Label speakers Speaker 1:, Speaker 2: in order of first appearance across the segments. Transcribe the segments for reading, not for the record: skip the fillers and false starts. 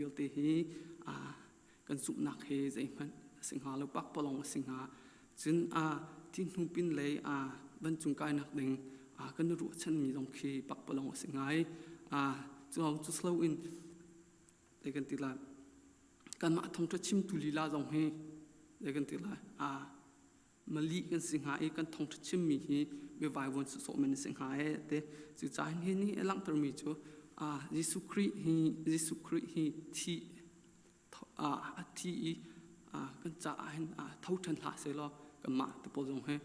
Speaker 1: Vialte hi kan zumhnak hi zeihmanh a si hnga lo, pakpalawng a si hnga. Cun thi hnu pinlei vancung kainak ding kan i ruahchanmi zong khi pakpalawng a si ngai. Cu cu si loin zei kan ti lai, kanmah thawngṭha chimtu lila zong hi zei kan ti lai, mali kan si hnga i kan thawngṭha chimmi hi biavaivuan sawsawh men a si hnga ee te. Cucaah hi nih a langhtermi cu Jesuh Khrih hi Jesuh Khrih hi thi a thi i kan caah hin tho ṭhan hlah sehlaw kanmah te pawl zong hi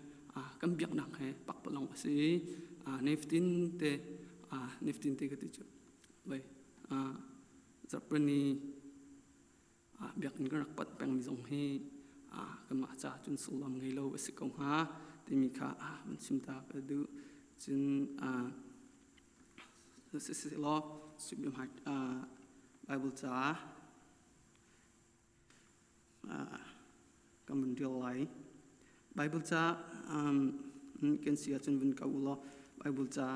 Speaker 1: kan biaknak he pakpalawng a si i nifatin te nifatin te ka ti cu vei zarhpini biakinn kan rak panh pengmi zong hi kanmah caah cun sullam ngei lo a si ko hnga timi kha van chim ta ka duh. Cun sisilaw Bible ca kan vun rel lai. Bible ca kan si ahcun vun ka u law Bible ca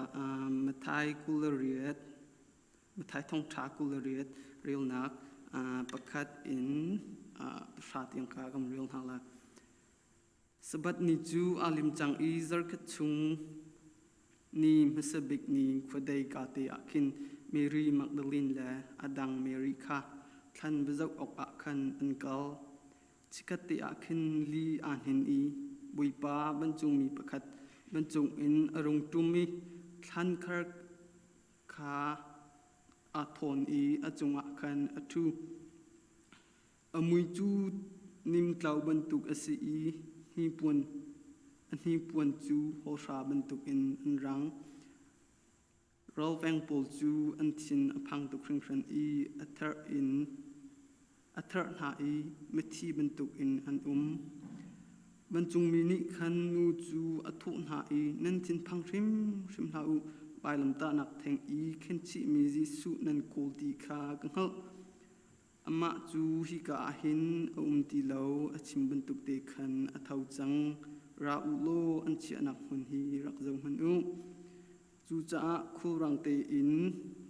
Speaker 1: Matthai 28 Matthai thawngṭha 28 relnak pakhat in pahra tiang kha kan rel hna lai. Sabbath ni cu aa lim cang i zarkhat chung ni hmasa bik ni khuadei kate ah khin Mary Magdalene le a dang Mary kha thlan va zoh awkah khan an kal. Chikkhatte ah khin li aa hnin i Bawipa vancungmi pakhat vancung in a rung ṭum i thlan khar kha aa thawn i a cungah khan a ṭhu. A mui cu nimtlau bantuk a si i hnipuan a hnipuan cu hawhra bantukin an rang. Ralveng pawl cu an thin a phang tuk hringhran i a therh in a therh hna i mithi bantukin an um. Vancungmi nih khan nu cu a thawh hna i nan thinphang hrimhrim hlah u, vailamtahnak theng i khenchihmi Jesuh nan kawl ti kha ka hngalh. Amah cu hika ah hin a um ti lo, a chim bantuk te khan a tho cang. Ra u law an chiahnak hmun hi rak zoh hmanh u. Cucaah khulrang tein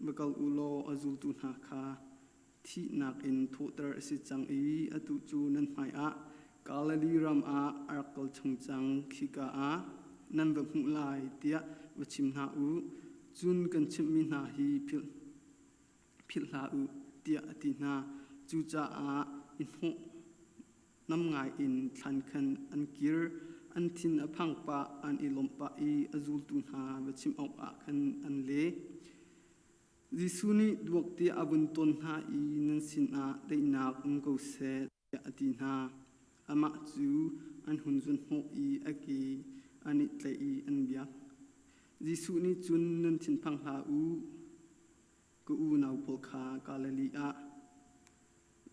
Speaker 1: va kal u law a zultu hna kha thihnak in thawhter a si cang i atu cu nan hmaiah Galilee ram ah a rak kal chung cang khika ah nan va hmuh lai tiah va chim hna u. Cun kan chimhmi hna hi philh philh hlah u tiah a ti hna. Cucaah i hnawh nam ngai in thlan khan an kir. An thin a phang pah, an i lawmh pah i a zultu hna va chim awkah khan an le. Jesuh nih duak tiah a vun ton hna i nan sinah daihnak um ko seh tiah a ti hna. Amah cu an hun zunhnawh i a ke an i tlaih i an biak. Jesuh nih cun nan thinphang hlah u, ka unau pawl kha Galilee ah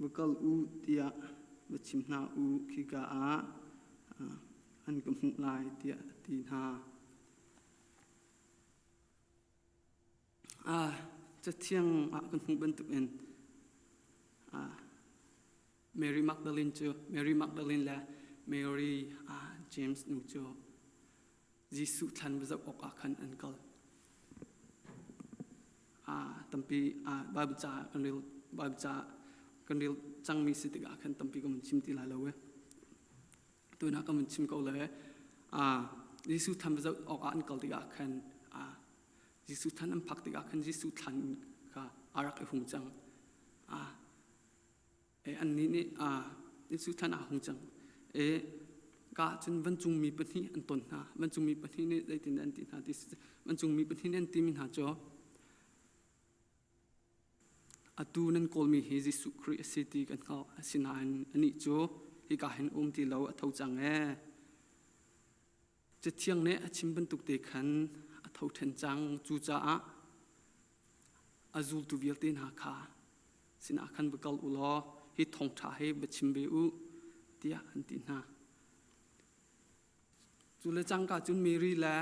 Speaker 1: va kal u tiah va chim hna u, khika ah an ka hmuh lai tiah a ti hna. Cathiang ah kan hmuh bantukin Mary Magdalene cu Mary Magdalene le Mary James nu cu Jesuh thlan va zoh awkah khan an kal. Tampi Bible ca kan rel Bible ca kan rel cangmi si tikah khan tampi kan chim ti lai lo e. Tuna kan vun chim ko le Jesuh thlan va zoh awkah an kal tikah khan Jesuh thlan an phak tikah khan Jesuh thlan kha a rak i hung cang. Annih nih Jesuh thlan aa hung cang. E ka cun vancungmi pahnih an ton hna. Vancungmi pahnih nih zeitin an ti hna ti vancungmi pahnih nih an timi hna cu Atu nan kawlmi hi Jesuh Khrih a si ti kan hngalh. Asinain anih cu hika hin um ti lo, a tho cang ee. Cathiang nih a chim bantuk te khan a tho ṭhan cang. Cucaah a zultu vialte hna kha sinah khan va kal u law hi thawngṭha hi va chim ve u tiah an ti hna. Cu le cangka cun Mary le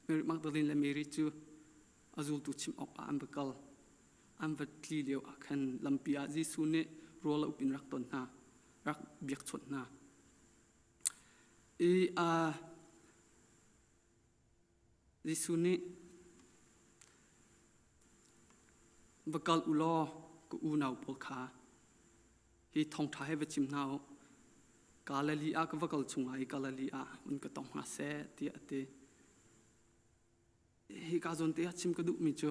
Speaker 1: Mary Magdalene le Mary cu a zultu chim awkah an va kal. An va tli lio ah khan lampi ah Jesuh nih rawl a up in rak ton hna, rak biakchawnh hna. I uh, Jesuh nih va kal u law ka unau pawl kha hi thawngṭha he va chim hna u. Galilee ah ka va kal chungah i Galilee ah un ka tong hna seh tiah a ti. Hika zawn te ah chim ka duhmi cu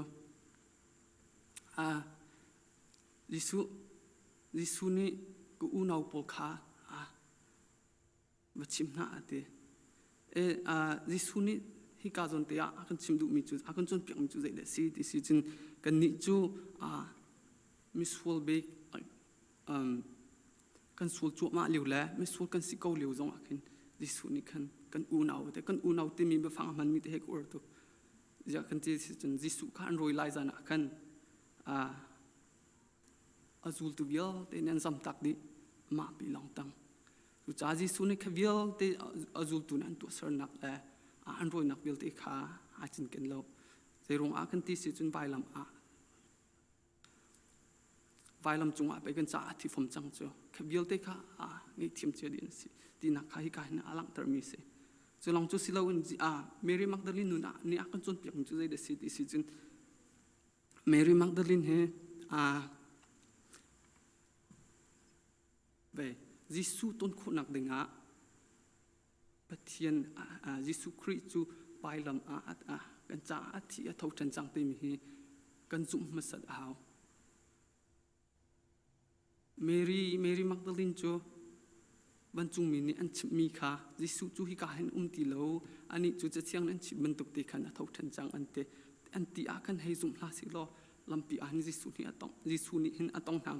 Speaker 1: Jesuh Jesuh nih ka unau pawl kha va chim hna a ti. E, Jesuh nih hika zawn te ah a kan chim duhmi cu a kan cawnpiakmi cu zeidah a si ti si cun kannih cu misual bik kan sual cuahmah lio le misual kan si ko lio zong ah khin Jesuh nih khan kan unau te kan unau timi biafang a hmanmi te he ka ur tuk. Ziah kan ti si cun Jesuh kha an rawi lai zan ah khan a zultu vialte nih an zamtak dih amah pi lawng tang. Cucaah Jesuh nih kha vialte a zultu nih an tuahsernak le an rawinak vialte kha aa cinken lo. Zeiruang ah kan ti si cun vailam ah vailam cungah pei kan caah thi fom cang cu kha vialte kha aa ngaihthiam cia dih an si tinak kha hika hin a langhtermi si. Cu lawng cu si loin Mary Magdalene nun ah nih a kan cawnpiakmi cu zeidah si ti si cun Mary Magdalene hi ve Jesuh ton khawhnak dingah Pathian Jesuh Khrih cu vailam ah kan caah a thi a tho ṭhan cang timi hi kan zumh hmasat a hau. Mary Mary Magdalene cu vancungmi nih an chimhmi kha Jesuh cu hika hin um ti lo anih cu Cathiang nih an chimh bantuk te khan a tho ṭhan cang an ti an ti ah khan hei zum hlah sih law lampi ah hin Jesuh nih a tong Jesuh nih hin a tong hna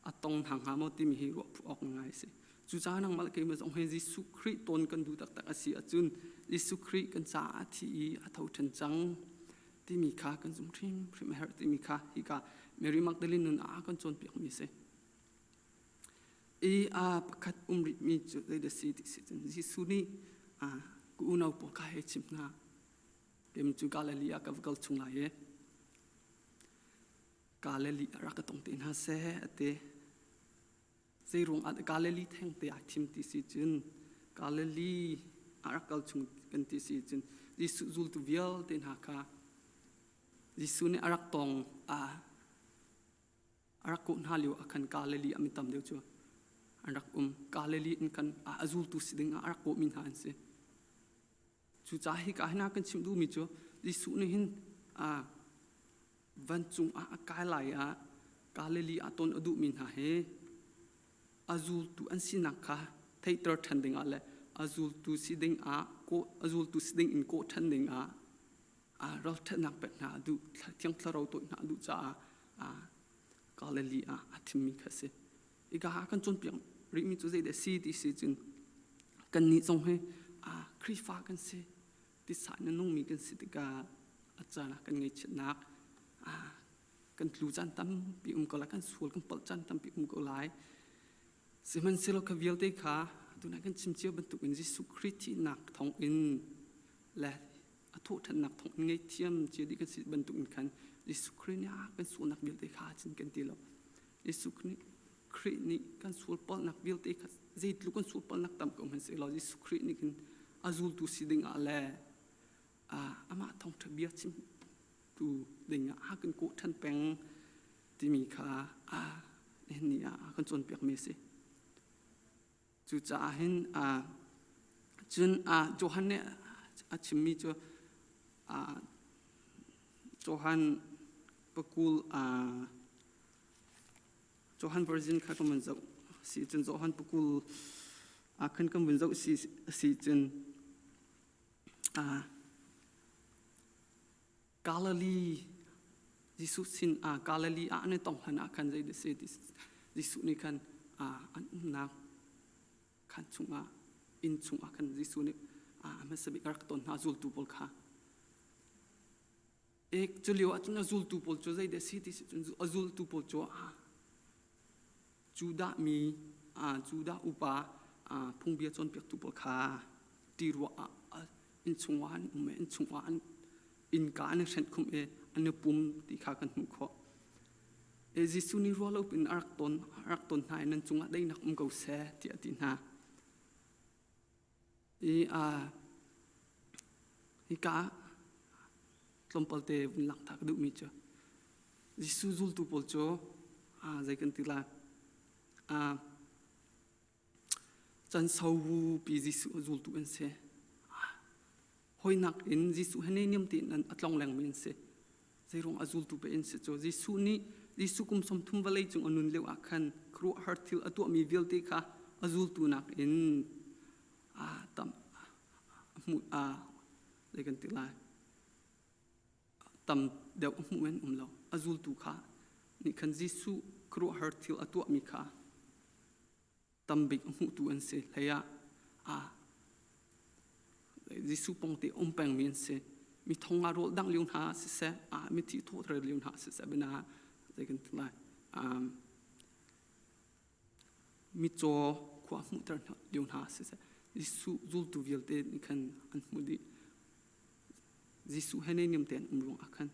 Speaker 1: a tong hna hnga maw timi hi ruah phu awk ngai a si. Cucaah nangmah le keimah zong hi Jesuh Khrih tawn kan duh taktak a si ahcun Jesuh Khrih kan caah a thi i a tho ṭhan cang timi kha kan zum hrimhrim a herh timi kha hika Mary Magdalene nun ah a kan cawnpiakmi a si. I a pakhat um rihmi cu zeidah si ti si cun Jesuh nih ka unau pawl kha hei chim hna. Keimah cu Galilee ah ka va kal chung lai i Galilee ah rak ka tong te hna seh a ti. Zeiruang ah Galilee theng te ai thim ti si cun Galilee ah rak kal chung kan ti si cun Jesuh zultu vialte hna kha Jesuh nih a rak tong a a rak kawh hna lio ah khan Galilee ah mi tam deuh cu an rak um. Galilee in khan a zultu si ding ah a rak kawhmi hna an si. Cucaah hika hin a kan chimh duhmi cu Jesuh nih hin vancung ah a kai lai ah Galilee ah ton a duhmi hna hi a zultu an sinak kha theihter ṭhan dingah le a zultu si dingah a zultu si ding in kawh ṭhan dingah ralṭhatnak pek hna a duh thiang thlarau tawih hna a duh caah Galilee ah a thimmi kha a si. Hika ah kan cawnpiak rihmi cu zeidah a si ti si cun kannih zong hi Khrihfa kan si tisa in a nungmi kan si tikah a caan ah kan ngaihchiatnak kan tlu caan tampi um ko lai kan sual kan palh caan tampi um ko lai sihmanhsehlaw kha vialte kha tunah kan chim cio bantukin Jesuh Khrih thihnak thawngin le a thawhṭhannak thawngin ngaihthiam cia dih kan si bantukin khan Jesuh Khrih nih a kan sualnak vialte kha cin kan ti lo Jesuh Khrih nih kan sual palhnak vialte kha zeitluk kan sual palhnak tam ko hmanhsehlaw Jesuh Khrih nih khin a zultu si dingah le amah thawngṭha bia chimtu dingah a kan kawh ṭhan peng timi kha nihin ni ah a kan cawnpiakmi a si. Cucaah hin cun Johan nih a chimmi cu Johan pakul Johan version kha kan vun zoh si cun Johan pakul ah khan kan vun zoh si si cun Galilee Jesuh sin ah Galilee ah an i tong hlan ah khan zei si Jesuh nih khan an umnak khan chungah inn chungah khan Jesuh nih a hmasa bik a rak ton hna zultu pawl kha e cu lio ah cun a zultu pawl cu zei dah si ti si cun a zultu pawl cu Judah mi Judah upa phungbia cawnpiaktu pawl kha ti ruah ah innchung ah an um i innchung ah an innka an i hrenh khum i an i pum ti kha kan hmuh khawh. E Jesuh nih ruah lo pin a rak ton a rak ton hna i nan cungah daihnak um ko seh tiah a ti hna. I hika tlawmpal te vun langhter ka duhmi cu Jesuh zultu pawl cu Zei kan ti lai? Can saupi Jesuh a zultu an si. Hawinak in Jesuh he niam tein a tlong lengmi an si. Zeiruang a zultu pe in si cu Jesuh nih Jesuh kum 30 vawlei cung a nun lio ah khan khuaruahhar thil a tuahmi vialte kha a zultu nakin tam hmuh zei kan ti lai tam deuh a hmuh in um lo. A zultu kha nih khan Jesuh khuaruahhar thil a tuahmi kha tambik a hmuhtu an si. Hlei ah Jesuh pongte um pengmi an si. Mi thong ah rawl dangh lio hna siseh, mithi thawhter lio hna siseh, bina zei kan ti lai. Mitcaw khua hmuhter lio hna siseh, Jesuh zultu vialte nih khan an hmuh dih. Jesuh he neihniam tein um ruangah khan.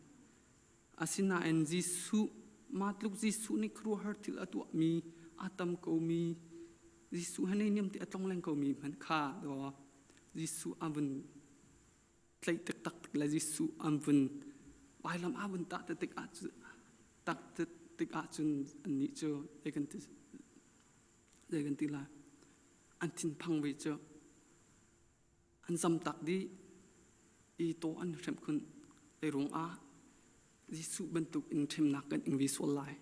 Speaker 1: Asinain Jesuh mah tluk Jesuh nih khuaruahhar thil a tuahmi a tam komi Jesuh he neihniam te a tlongleng komi hmanh kha daw Jesuh a vun tlaih taktak tik le Jesuh an vun vailam a vun tah tik ah tak tik ahcun annih cu zei kan ti zei kan ti lai an thinphang ve cu. An zamtak dih i taw an hremh khun. Zeiruangah Jesuh bantuk in hremnak kan ing ve sual lai.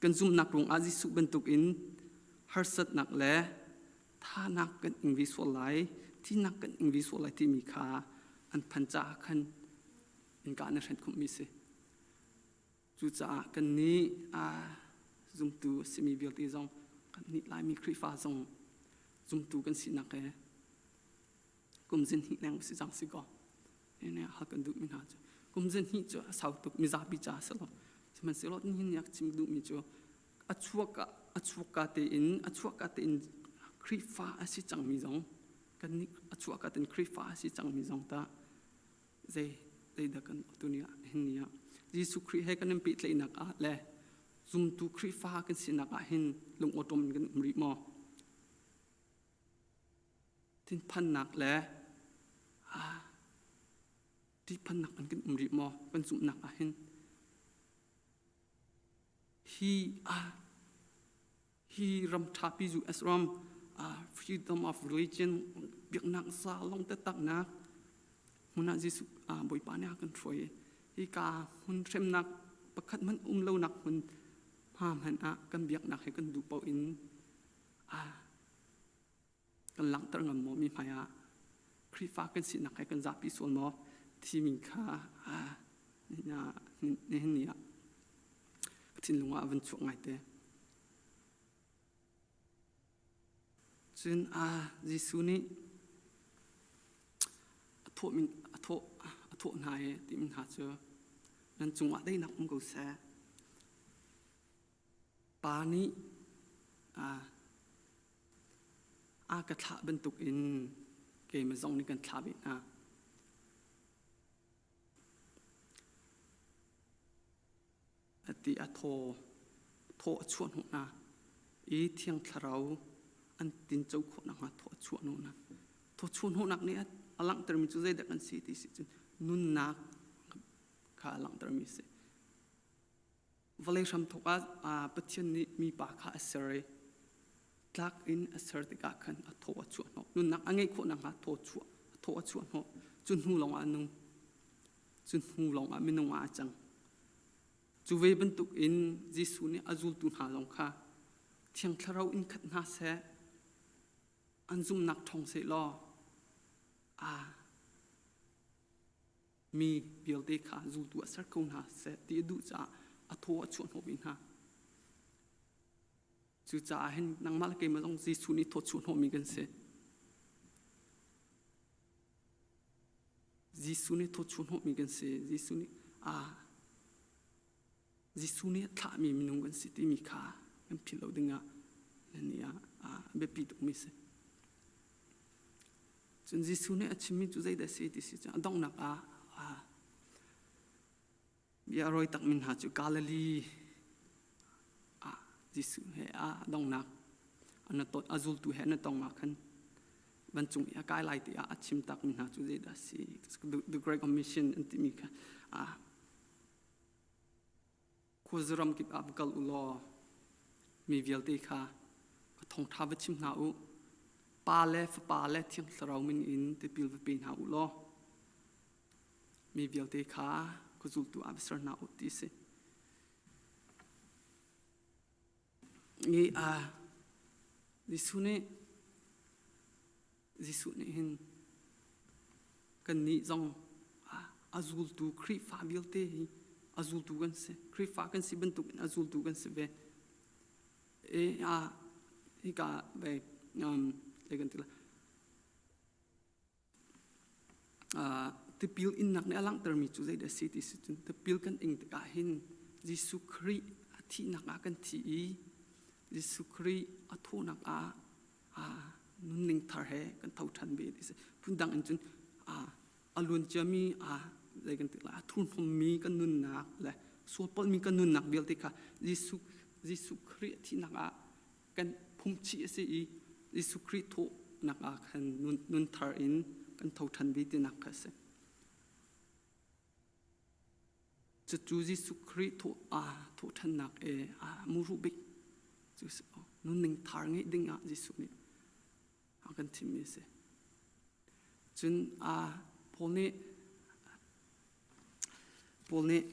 Speaker 1: Kan zumhnak ruangah Jesuh bantuk in harsatnak le thanak kan ing ve sual lai, thinak kan ing ve sual lai timi kha an phan caah khan innka na hrenh khumhmi si. Cucaah kannih zumtu a simi vialte zong kannih Laimi Khrihfa zong zumtu kan sinak he kum zin hnih leng si cang si kaw ne hal kan duhmi hna cu kum zin hnih cu a sau tuk mizapi ca a si lo sihmanhsehlaw nihin ni ah chim duhmi cu a chuak a chuakka tein a chuakka tein Khrihfa a si cangmi zong kannih a chuakka tein Khrihfa a si cangmi zong tah zei zeidah kan tuni ah hin ni ah Jesuh Khrih he kan in pehtlaihnak ah le zumtu Khrihfa kan sinak ah hin lungawṭawm in kan um rih maw? Thinphannak le ṭihphannak in kan um rih maw? Kan zumhnak ah hin hi Hi ram ṭhapi US ram freedom of religion biaknak za long taktaknak hmun ah Jesuh Bawipa nih a kan hruai. Hika hmun hremnak pakhat hmanh um lonak hmun hma hmanh ah kan biaknak he kan duh paoh in kan langhter ngam maw mi hmai ah Khrihfa kan sinak he kan zapi sual maw timi kha nihin ni ah ka thinlung ah a van chuak ngaite. Cun Jesuh nih a thawh a thawh a thawh hna i timi hna cu nan cungah daihnak um ko seh. Pa nih a ka thlah bantukin keimah zong nih kan thlah ve hna. A ti a thaw thaw a chuah hnawh hna i Thiang Thlarau an tinco khawh nakhnga thaw a chuah hnawh hna. Thaw chuah hnawhnak nih a langhtermi cu zeidah kan si ti si cun nunnak kha a langhtermi a si. Vawlei hramthawk ah Pathian nih mipa kha a ser i tlak in a ser tikah khan a thaw a chuah hnawh. Nunnak a ngeih khawh nakhnga thaw chuah a thaw a chuah hnawh. Cu hnu lawngah a nung. Cu hnu lawngah minung ah a cang. Cu ve bantuk in Jesuh nih a zultu hna zong kha Thiang Thlarau in khat hna seh, an zumhnak ṭhawng seh law mi vialte kha zultu ah ser ko hna seh ti a duh caah a thaw a chuah hnawh ve hna. Cucaah hin nangmah le keimah zong Jesuh nih thaw chuah hnawhmi kan si. Jesuh nih thaw chuah hnawhmi kan si. Jesuh nih a Jesuh nih a thlahmi minung kan si timi kha kan philh lo dingah nan nih ah a biapi tukmi si. Cun Jesuh nih a chimmi cu zeidah a si ti si cun a donghnak ah bia a rawi takmi hna cu Galilee ah Jesuh he a donghnak a zultu he an i tong ah khan vancung i a kai lai tiah a chim takmi hna cu zeidah a si the Great Commission an timi kha khuazaram kip ah va kal u law. Mi vialte kha ka thawngṭha va chim hna u. Pa le Fapa le Thiang Thlarau min in tipil va pe hna u law mi vialte kha ka zultu ah va ser hna u ti a si. I Jesuh nih Jesuh nih hin kannih zong a zultu Khrihfa vialte hi a zultu kan si. Khrihfa kan si bantuk in a zultu kan si ve. E a hika ve um kan ti la tipil innak nih a langhtermi cu zeidah a si ti si cun tipil kan ing tikah hin Jesuh Khrih a thihnak ah kan thi i Jesuh Khrih a thawhnak ah nunning thar he kan tho ṭhan ve ti si. Phundang in cun a luan ciami zei kan ti lai a thurhnawmmi kan nunnak le sualpalhmi kan nunnak vialte kha Jesuh Jesuh Khrih a thihnak ah kan phumchih a si i Jesuh Khrih thawhnak ah khan nun thar in kan tho ṭhan ve tinak kha a si. Cucu Jesuh Khrih thawh thawhṭhannak e muru bik cu si nunning thar ngeih ding ah Jesuh nih a kan thimmi a si. Cun Paul nih Paul nih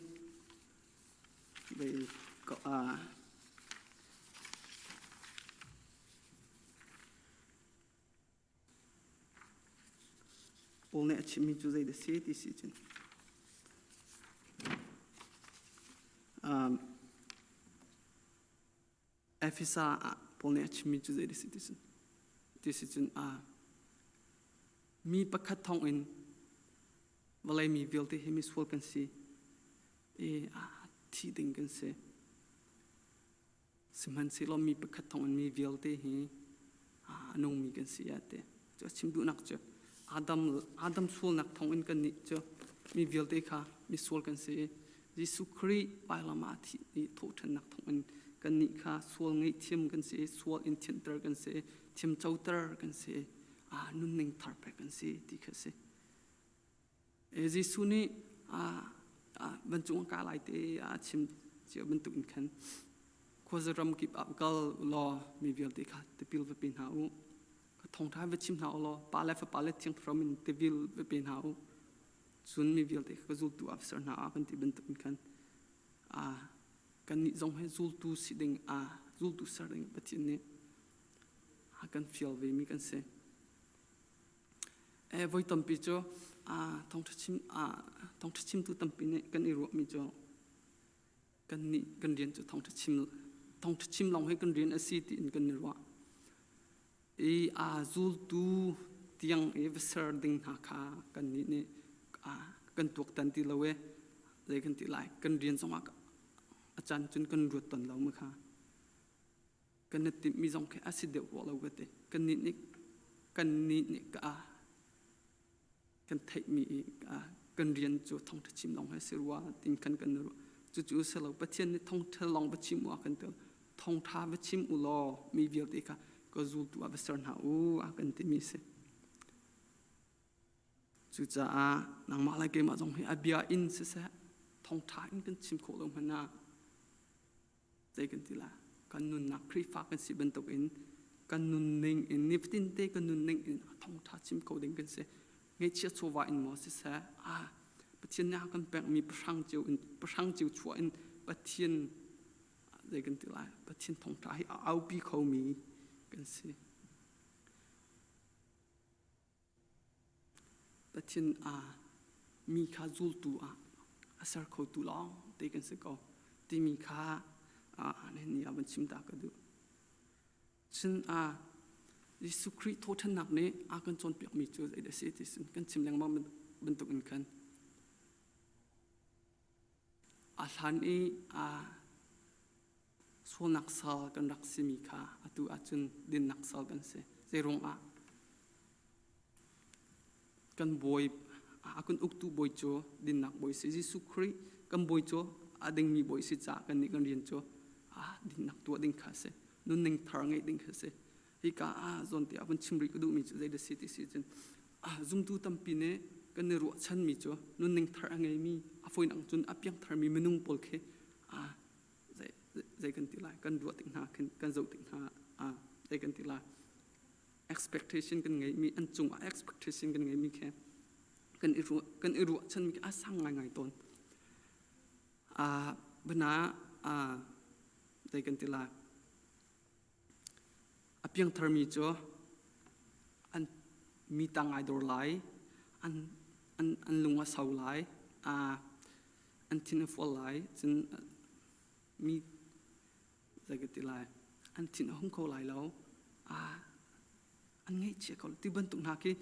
Speaker 1: Paul nih a chimmi cu zeidah a si ti si cun Efesa ah Paul nih a chimmi cu zeidah a si ti cun ti si cun mi pakhat thawngin vawlei mi vialte hi misual kan si i thi ding kan si. Sihmanhsehlaw mi pakhat thawngin mi vialte hi a nungmi kan si a ti. Cu a chim duhnak cu Adam, Adam sualnak thawngin kannih cu mi vialte kha misual kan si i Jesuh Khrih vailam ah a thih i thawhṭhannak thawngin kannih kha sual ngaihthiam kan si i sual in thianter kan si i thiamcoter kan si i nunning thar pek kan si ti kha a si. Jesuh nih vancung a ka lai te a chim cio bantuk in khan khuaza ram kip ah kal u law mi vialte kha tipil va pe hna u. Ka thawngṭha va chim hna u law Pa le Fapa le Thiang Thlarau min tipil va pe hna u. Cun mi vialte kha ka zultu ah va ser hna ah kan ti bantuk in khan kannih zong hi zultu si ding zultu ser ding Pathian nih a kan fial ve mi kan si. Voi tampi cu thawngṭha chimtu tampi nih kan i ruahmi cu kannih kan rian cu thawngṭha chim thawngṭha chim lawng hi kan rian a si tiin kan i ruah. I aa zultu tiang i va ser ding hna kha kannih nih kan tuaktan ti lo i zei kan ti lai kan rian zongah a caan cun kan ruat tawn lo ma kha. Kan i timhmi zong khi a si deuh rua lo ka ti. Kannih nih kannih nih ka kan theihmi i kan rian cu thawngṭha chim lawng hi a si rua tin khan kan ruah. Cucu si lo Pathian nih thawngṭha lawng va chim u a kan ti. Thawngṭha va chim u law mi vialte kha ka zultu ah va ser hna u a kan timi a si. Cucaah nangmah le keimah zong hi a bia in siseh thawngṭha in kan chim khawh lo hmanh ah zei kan ti lai kan nunnak Khrihfa kan si bantukin kan nunning in nifatin te kan nunning in a thawngṭha chim kho ding kan si ngaihchia chawva in maw siseh ah Pathian nih a kan pekmi pahrang cio in pahrang cio chuah in Pathian zei kan ti lai Pathian thawngṭha hi a aupi khomi kan si Pathian mi kha zultu ah a ser khotu lawng te kan si ko timi kha nihin ni ah van chim ta ka duh. Cun Jesuh Khrih thawhṭhannak nih a kan cawnpiakmi cu zeidah a si ti sin kan chim lengmang bantuk in khan a hlan i sualnak sal kan rak simi kha atu ahcun dinnak sal kan si. Zeiruangah? Kan bawi, a kan uktu bawi cu dinnak bawi si. Jesuh Khrih kan bawi cu a dingmi bawi si caah kannih kan rian cu dinnak tuah ding kha a si. Nunning thar ngeih ding kha a si. Hika ah zawn te ah vun chim rih ka duhmi cu zeidah si ti si cun zumtu tampi nih kan i ruahchanmi cu nunning thar a ngeimi a fawinak cun a piangtharmi minung pawl khi. Zei kan ti lai? Kan ruah tik hna khin kan zoh tik hna ah zei kan ti lai? Expectation kan ngeihmi an cungah expectation kan ngeihmi khi kan i ruah kan i ruahchanmi khi a sang ngaingai tawn. Ah bana ah zei kan ti lai? A piangtharmi cu an mi tang ai dor lai, an an an lung a sau lai, ah an thin a fual lai, cun mi zei ka ti lai, an thin a hung kho lai lo, ah an ngaihchia ko ti bantuk hna khi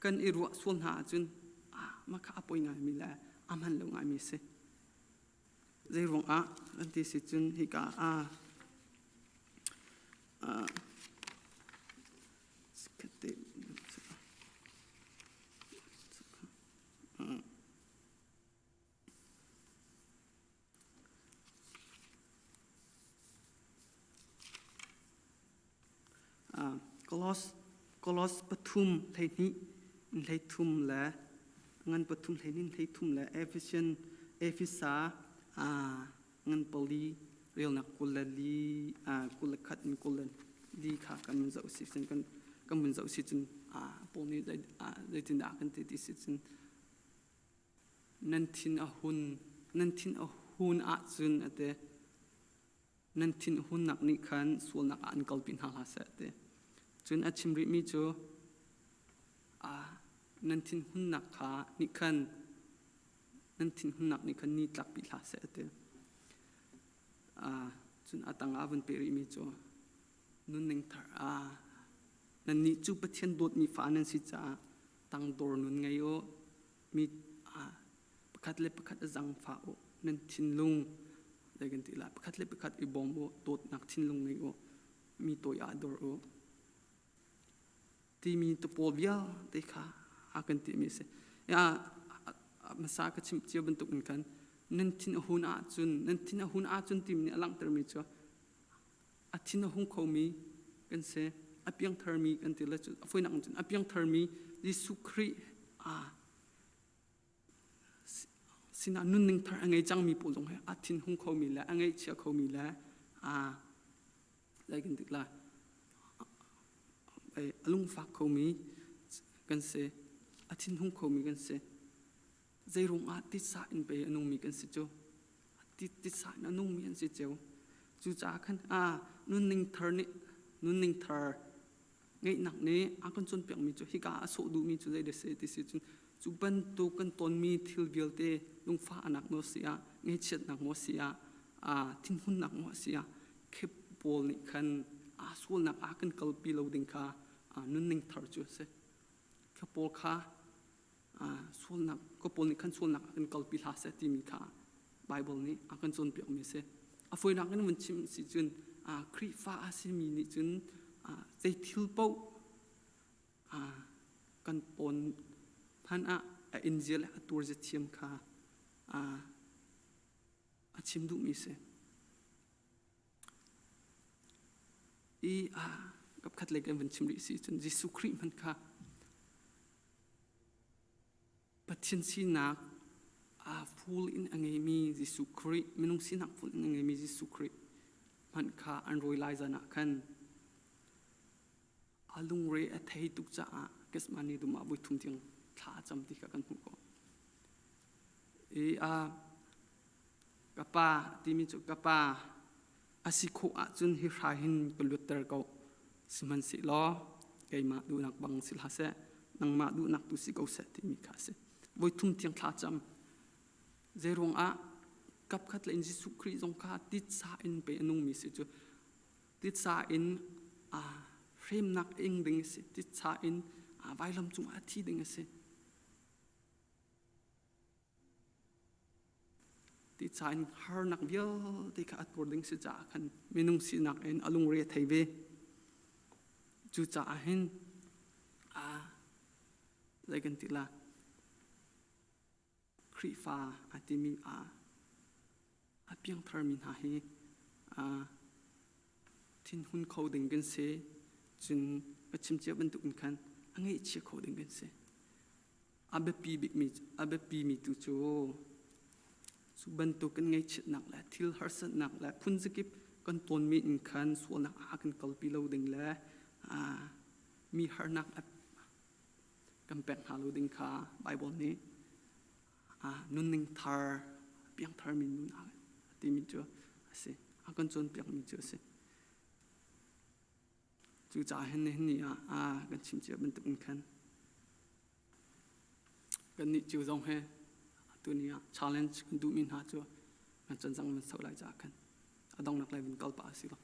Speaker 1: kan i ruah sual hna ahcun ah mah kha a poi ngaimi le a hman lo ngaimi a si. Zei ruangah an ti si cun hika ah ah Kolos Kolos pathum 12 in 13 le ngan pathum 12 in 13 le Efesian Efesa ngan pali relnak 24 21 in 24 kha kan mun zoh si cun kan kan mun zoh si cun Paul nih zeitindah kan ti ti si cun Nan thin a hun nan thin a hun ahcun a ti. Nan thin hunnak nih khan sualnak ah an kalpi hna hlah seh a ti. Cun a chim rihmi cu nan thinhunnak kha nih khan nan thinhunnak nih khan ni tlakpi hlah seh a ti. Cun a tangah a vun peh rihmi cu nunning thar ah nannih cu Pathian dawtmi fa nan si caah tangdor nun ngei u. Mi pakhat le pakhat a zangfah u. Nan thinlung zei kan ti lai pakhat le pakhat i bawm u. Dawtnak thinlung ngei u. Mi toi ah dor u. Timi tupawl vialte kha a kan timi a si. Hmasa ka chim cio bantuk in khan nan thin a hun ahcun nan thin a hun ahcun timi nih a langhtermi cu a thin a hung khomi kan si a piangtharmi kan ti le cu a foinak cun a piangtharmi Jesuh Khrih a sinah nunning thar a ngei cangmi pawl zong hi a thin hung khomi le a ngaihchia khomi le a zei kan tik la a lungfak khomi kan si a thinhung khomi kan si zeirung ah titsa in pe a nungmi kan si cu titsa in a nungmi an si cio cucaah khan a nunning thar nih nunning thar ngeihnak nih a kan cawnpiakmi cu hika a sawh duhmi cu zei dah si ti si cun cu bantuk kan tonmi thil vialte lungfahnak maw si ah ngaihchiatnak maw si ah thinhunnak maw si ah khep pawl nih khan aa sualnak a kan kalpi lo ding kha nunning thar cu a si kha pawl kha sualnak ka pawl nih khan sualnak a kan kalpi hlah seh timi kha Bible nih a kan cawnpiakmi a si. A fawinak in vun chim si cun Khrihfa a simi nih cun zei thil paoh kan tawn hmanh ah a inzia le a turzia thiam kha a chim duhmi a si. I kapkhat lei kan vun chim rih si cun Jesuh Khrih hmanh kha Pathian sinak aa full in a ngeimi Jesuh Khrih, minung sinak full in a ngeimi Jesuh Khrih hmanh kha an rawi lai zan ah khan a lungre a thei tuk caah Gethsemane dum ah voi thum tiang thla a cam ti kha kan hmuh khawh. I a ka pa timi cu ka pa a si khawh ahcun hi hrai hin ka luatter ko. Sihmanhsehlaw keimah duhnak bang si hlah seh, nangmah duhnak tu si ko seh timi kha a si. Voi thum tiang thla cam. Zeiruang ah kapkhat le in Jesuh Khrih zong kha titsa in pe a nungmi si cu titsa in a hremnak ing ding a si titsa in vailam cungah a thi ding a si. Ti ca in harnak vialte kha a tuar ding si caah khan minung sinak in a lungre a thei ve. Cucaah hin aa zei kan ti la Khrihfa a timi a a piangtharmi hna hi aa thinhun kho ding kan si. Cun ka chim cia bantuk in khan a ngaihchia kho ding kan si. A biapi bikmi a biapimi tu cu. Cu bantuk kan ngaihchiatnak le thil harsatnak le phunzakip kan tawnmi in khan sualnak ah kan kalpi lo ding le mi harnak kan pek hna lo ding kha Baibal nih nunning thar piangtharmi nun a timi cu a si. A kan cawnpiakmi cu a si. Cucaah hin nihin ni ah kan chim cia bantuk in khan kannih cio zong he tuni ah challenge kan duhmi hna cu kan can cang van soh lai caah khan a donghnak lei vun kal pah a si lo.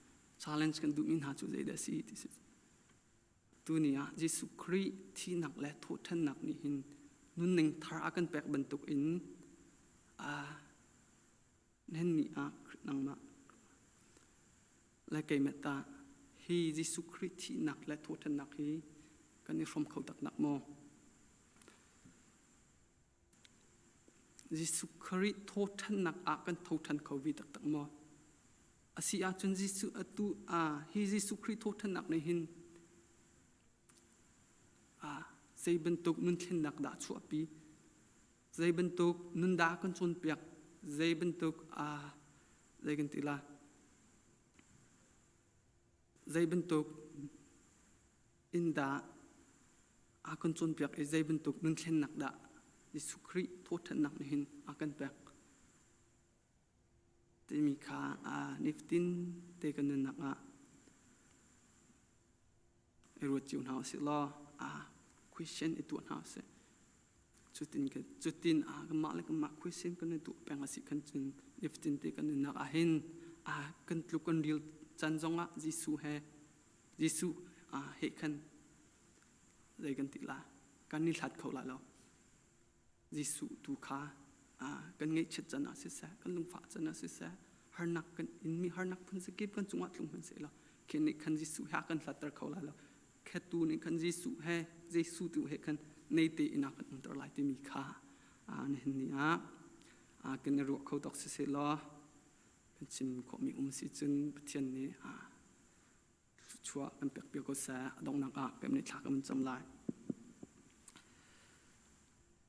Speaker 1: Challenge kan duhmi hna cu zeidah a si ti si. Tuni ah Jesuh Khrih thihnak le thawhṭhannak nih hin nunning thar a kan pek bantuk in Nan nih ah nangmah le keimah tah hi Jesuh Khrih thihnak le thawhṭhannak hi kan i hrawm kho taktak maw? Jesuh Khrih thawhṭhannak ah kan tho ṭhan kho ve taktak maw? A si ahcun Jesuh atu ah hi Jesuh Khrih thawhṭhannak nih hin zei bantuk nunthlennak dah chuahpi? Zei bantuk nun dah kan cawnpiak? Zei bantuk zei kan ti la? Zei bantuk in dah a kan cawnpiak i zei bantuk nun thlennak dah Jesuh Khrih thawhṭhannak nih hin a kan pek timi kha nifatin te kan nunnak ah i ruat cio hna usih law question i tuah hna usih. Cutin cutin kanmah le kanmah question kan i tuah peng a si khan cun nifatin te kan nunnak ah hin kan tluk kan ril can zongah Jesuh he Jesuh he khan zei kan ti la kan i hlat kho lai lo. Jesuh tu kha kan ngaihchiat can ah siseh, kan lungfah can ah siseh, harnak kan inmi harnak phun zakip kan cungah tlung hmanh seh law khi nih khan Jesuh he a kan hlatter kho lai lo. Khetu nih khan Jesuh he Jesuh tu he khan nei te in a kan umter lai timi kha nihin ni ah kan i ruah kho tawk siseh law kan chim khawhmi um si cun Pathian nih chuah kan pek piak ko seh a donghnak ah kan nih thla kan cam lai.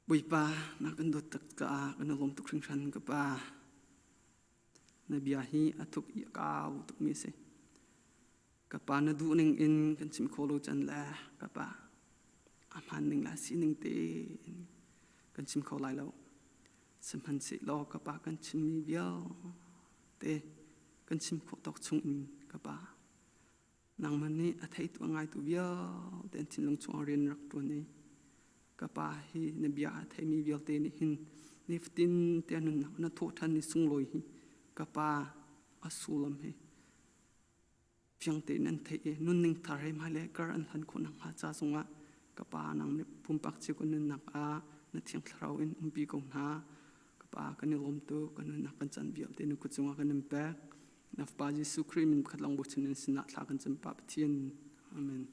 Speaker 1: Bawipa na kan dawt tak caah kan i lawm tuk hringhran ka pa. Na bia hi a thuk i a kau tukmi a si. Ka pa na duh ning in kan chim kho lo can le ka pa a hmaan ning le a sining tein kan chim kho lai lo. Sihmanhsehlaw ka pa kan chimmi vialte kan chim khawh tawk chung in ka pa nangmah nih a theitu a ngaitu vialte an thinlung chungah rian rak ṭuan i ka pa hi na bia a theimi vialte nih hin nifatin te nunnak na thawh ṭhan ni sunglawi hi ka pa a sullam hi fiang tein an theih i nunning thar he hmailei kar an hlan khawh nakhnga ca zongah ka pa nang nih pumpak cio kan nunnak ah na thiang thlarau in umpi ko hna. Ka pa kan i lawm tuk kan nunnak kan can vialte na kut cungah kan in pek. Na Fapa Jesuh Khrih min pakhat lawng bochan in sinah thla kan cam Pa Pathian. Amen.